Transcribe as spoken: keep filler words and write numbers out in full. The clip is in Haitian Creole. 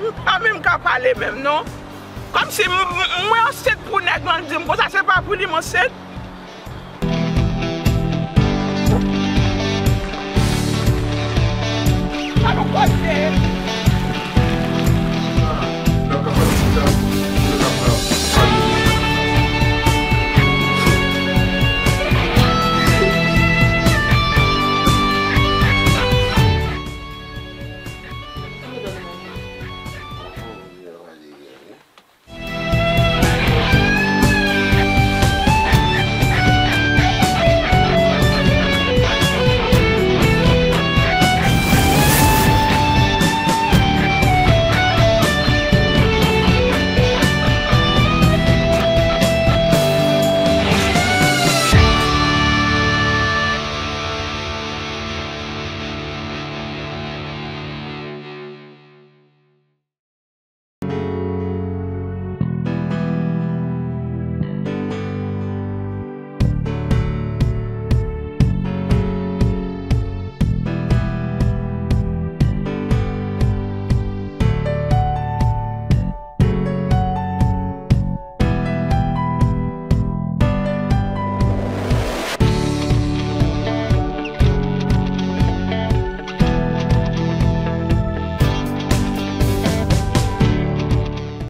M pa menm ka pale menm non. Kòmsi m, m, mwen ansent pou nèg lan di m konsa, se pa pou li m ansent. Sa nou kote.